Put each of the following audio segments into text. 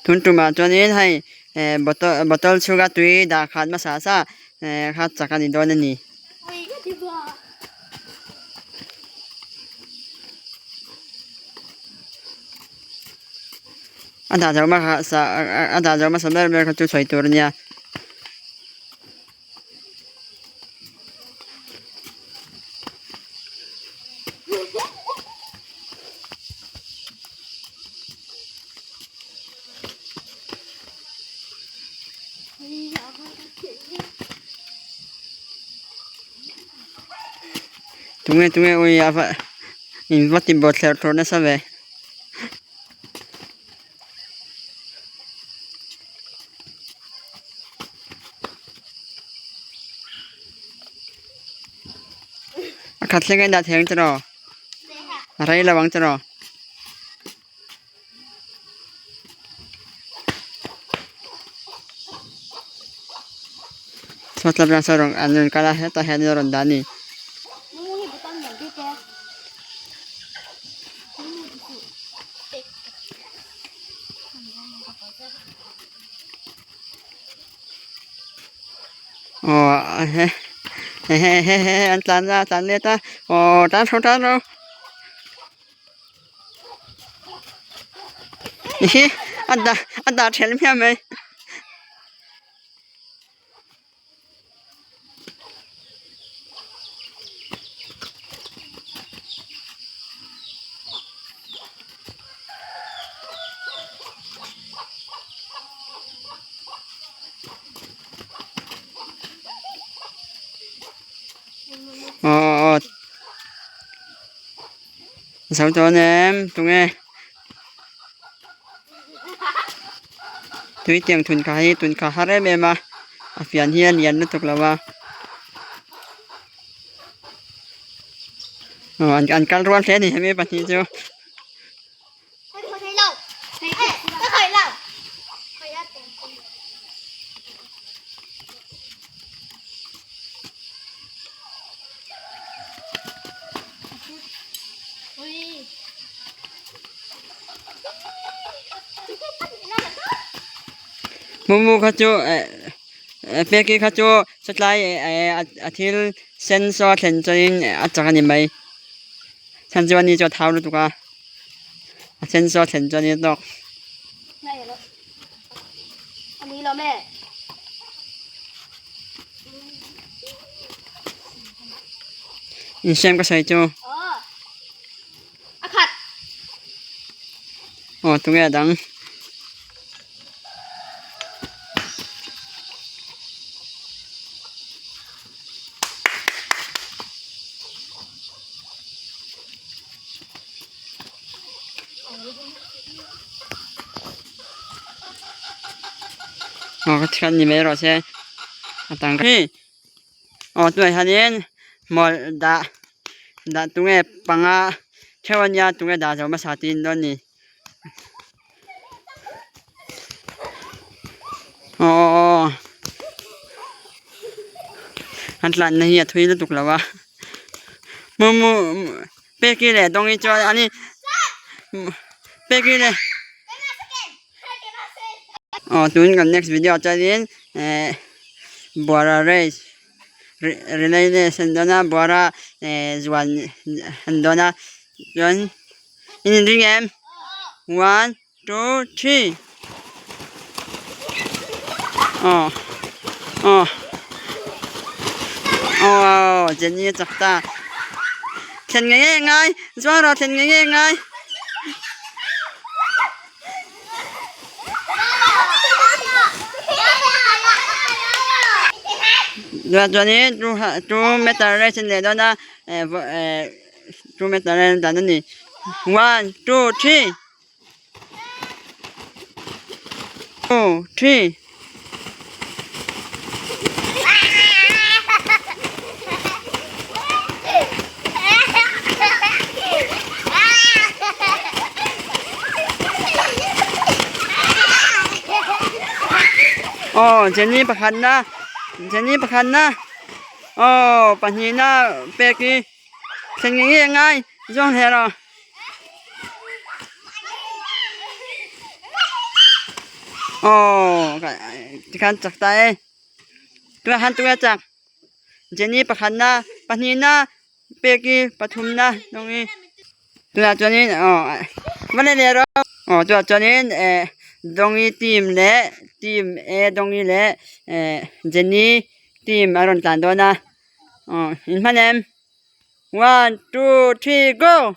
Tun tumah chuanin hei eh bottle bottle chhunga tui dah khat hmasa sa eh kha chak a ni dawn a ni. A dah zo hmasa sa a dah zo hmasa ber ber kha chu sawi tur a nia. Tunge tunge ui a va in va ti bawt thler thawr nasa ve. A khat thleng a indah thei ang tiraw? A rei lo ang tiraw? Sawtlap lang saw rawn an rawn kal a hetah hian an rawn dah a ni. Aw he he he he an tlan a tlan let a aw tan ro tan ro a dah a dah then hmiah mai. Aw aw zo dawn em tunge tui tiang thun kha hi tun kha har em em a a fian hi a lian lutuk lo a aw an kal rual hle a ni hemi pahnih chu. Mumu kha chu eh peki kha chu satlai eh a thil sen saw a thlen chuanin a chak a ni mai chhan chu ani chu a thau lutuk a a sen saw a thlen chuan a tawk. Insiam ka sawi chu. Aw tunge a dang. Aw ka thian ni mai rawh se a tang hi aw tunah hianin hmawlh dah dah tunge panga theuh a nia tunge dah zo hmasa tiin dawn a ni aw aw aw an tlanna hi a thui lutuk lo a mumu peki leh dawngi chuan ani peki leh. Aw tun kan next video ah chuanin eh buara race relay race an dawn a buara eh zuan an dawn a chuan in inring em one two three aw aw aw Jenny a chak ta thlen ngei ngei a ngai zuar rawh thlen ngei ngei a ngai. Chuanin 2 meter race an leh dawn a 2 meter race an dan a ni 1 2 3 2 3. Aw Jenny pakhatna Jenny pakhatna aw pahnihna pek hi thlen ngei ngei a ngai zawng hle rawh. Aw tikhan chak ta e tunah khan tunge chak Jenny pakhatna pahnihna peki pathumna dawngin tunah chuanin aw va leh leh rawh aw tunah chuanin eh dawngi team leh team A dawngi leh eh Jenny team a rawn tlan dawn a aw in hman em. One, two, three, go!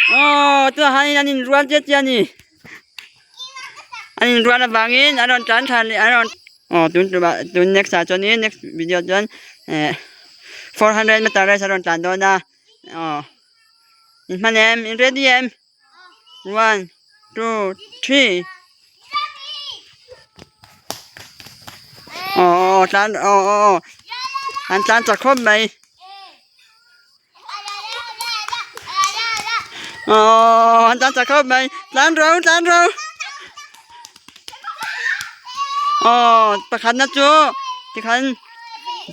Oh, tunah hianin an inrual chiah chiah a ni. An inrual avangin an rawn tlan thla leh an rawn aw tun tumah tun next ah chuanin next video chuan eh 400 meter race a rawn tlan dawn a aw in hman em in ready em? One, two, three. Aw aw tlan aw aw aw an tlan chak khawp mai. Aw an tlan chak khawp mai tlan ro tlan ro. Aw pakhatna chu tikhan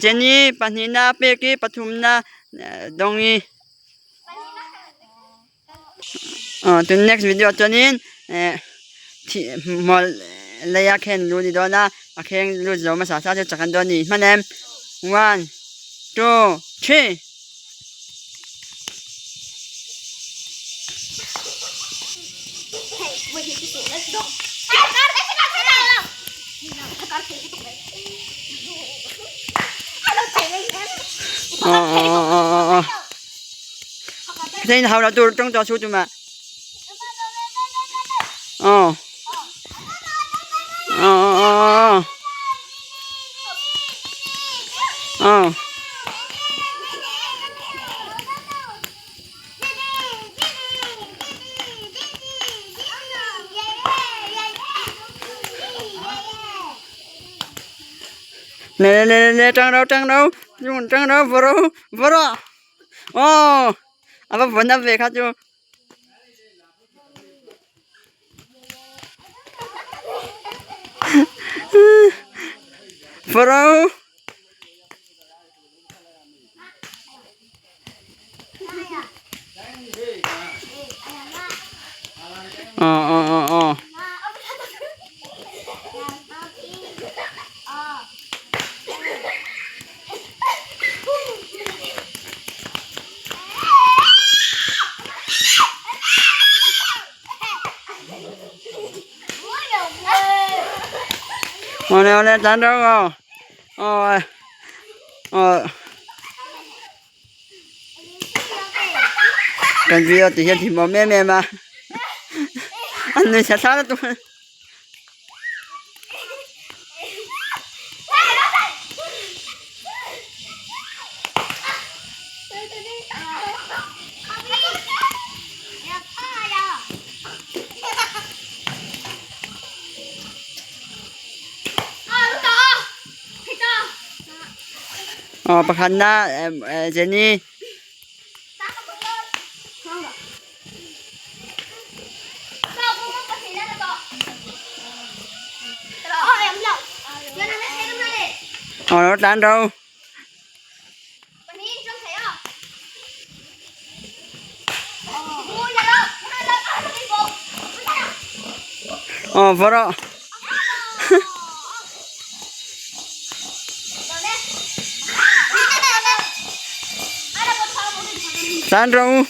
Jenny pahnihna Peki pathumna Dawngi. Aw tun next video ah chuanin eh thih hmual lei a khen lu ni dawn a a kheng lut zo hmasa sa chu chak an dawn a ni hman em one two three. Aw aw aw aw aw. Thein hau la tur tawng tawh chu tuma. Aw. Aw aw aw. Aw. Le le le le tang ro tang ro tang ro voro voro. Aw a va vawn a ve kha chu. Voro. Aw aw aw aw. Awle awle tlan rawh aw aw aw kan video tih hian hlimawm em em a an nui thla thla lutuk a. Aw pakhatna Jenny. Aw lo tlan ro. Aw va rawh. Tlan rawh u.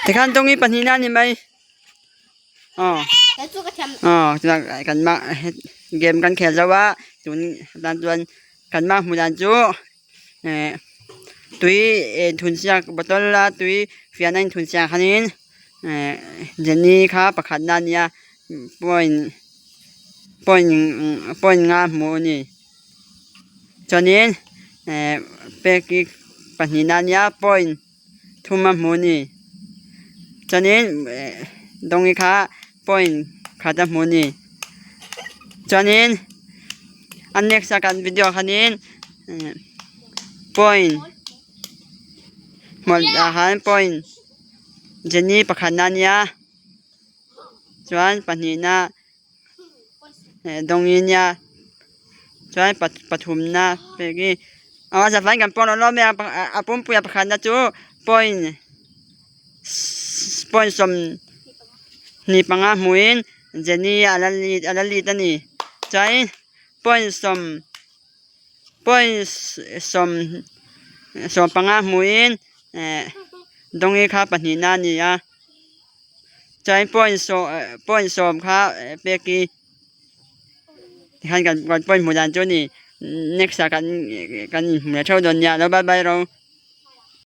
Tikhan tawng hi pahnihna a ni mai. Aw aw chuan kan mah game kan khel zo a tun tan chuan kan mah hmuh dan chu eh tui inthun siak bottle a tui fian a inthun siak khanin eh Jenny kha pakhatna a nia point point point nga hmuh a ni chuanin eh peki pahnihna a nia point. Thum a hmu a ni. Chuanin Dawngi kha point khat a hmu a ni. Chuanin a next a kan video ah khanin point hmuh ah khan point. Jenny pakhatna a nia chuan pahnihna Dawngi a nia chuan pathumna pek hi aw a zavaiin kan pawng lo lawm mai a a pumpuia pakhatna chu point point 25 hmuhin Jenny a la lead a la lead a ni chuanin point sawm. Point 15 hmuhin eh Dawngi kha pahnihna a ni a, chuan point point 10 kha peki tikhan kan point hmuh dan chu a ni next ah kan inhmu leh theuh dawn nia lo bye bye ro.